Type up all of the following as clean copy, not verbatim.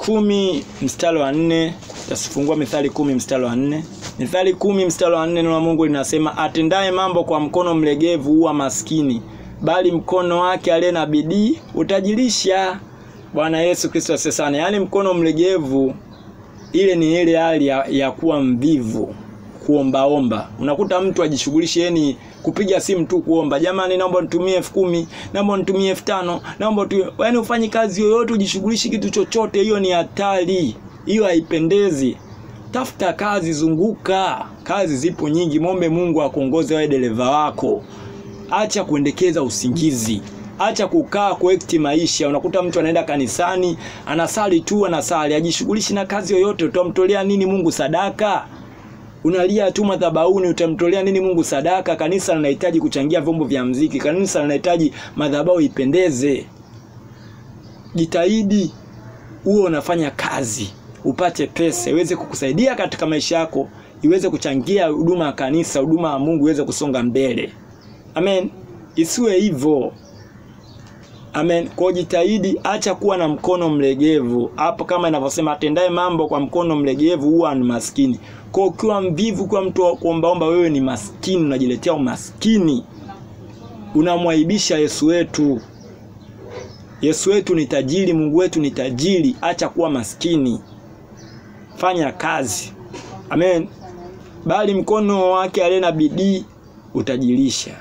10 mstari wa 4, tasifungua Mithali 10 mstari wa 4. Mithali 10 mstari wa 4, neno la Mungu linasema, atendaye mambo kwa mkono mlegevu huwa maskini, bali mkono wake aliye na bidii utajilisha. Bwana Yesu Kristo asifiwe sana. Yaani mkono mlegevu ile ni ile hali ya kuwa mvivu, kuombaomba. Unakuta mtu ajishughulishe yani kupiga simu tu kuomba, jamani naomba nitumie 10,000, naomba nitumie 5,000, naomba tu, yaani ufanye kazi yoyote, ujishughulishe kitu chochote. Hiyo ni hatari, hiyo haipendezi. Tafuta kazi, zunguka, kazi zipo nyingi. Muombe Mungu akuongoze wewe dereva wako. Acha kuendekeza usingizi, acha kukaa kuekti maisha. Unakuta mtu anaenda kanisani, anasali tu, anasali, ajishughulishi na kazi yoyote. Utamtolea nini Mungu sadaka? Unalia tu madhabahuni, utamtolea nini Mungu sadaka? Kanisa linahitaji kuchangia vyombo vya muziki, kanisa linahitaji madhabahu ipendeze. Jitahidi uwe unafanya kazi, upate pesa iweze kukusaidia katika maisha yako, iweze kuchangia huduma ya kanisa, huduma ya Mungu iweze kusonga mbele. Amen. Isiwe hivyo. Amen. Kwa jitahidi, acha kuwa na mkono mlegevu. Hapo kama inavyosema, atendaye mambo kwa mkono mlegevu huwa ni maskini. Kwa ukiwa mvivu, kwa mtu kuombaomba, wewe ni maskini, unajiletea umaskini. Unamwaibisha Yesu wetu. Yesu wetu ni tajiri, Mungu wetu ni tajiri. Acha kuwa maskini. Fanya kazi. Amen. Bali mkono wake aliye na bidii utajilisha.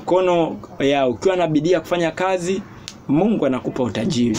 Mkono ya ukiwa na bidii ya kufanya kazi, Mungu anakupa utajiri.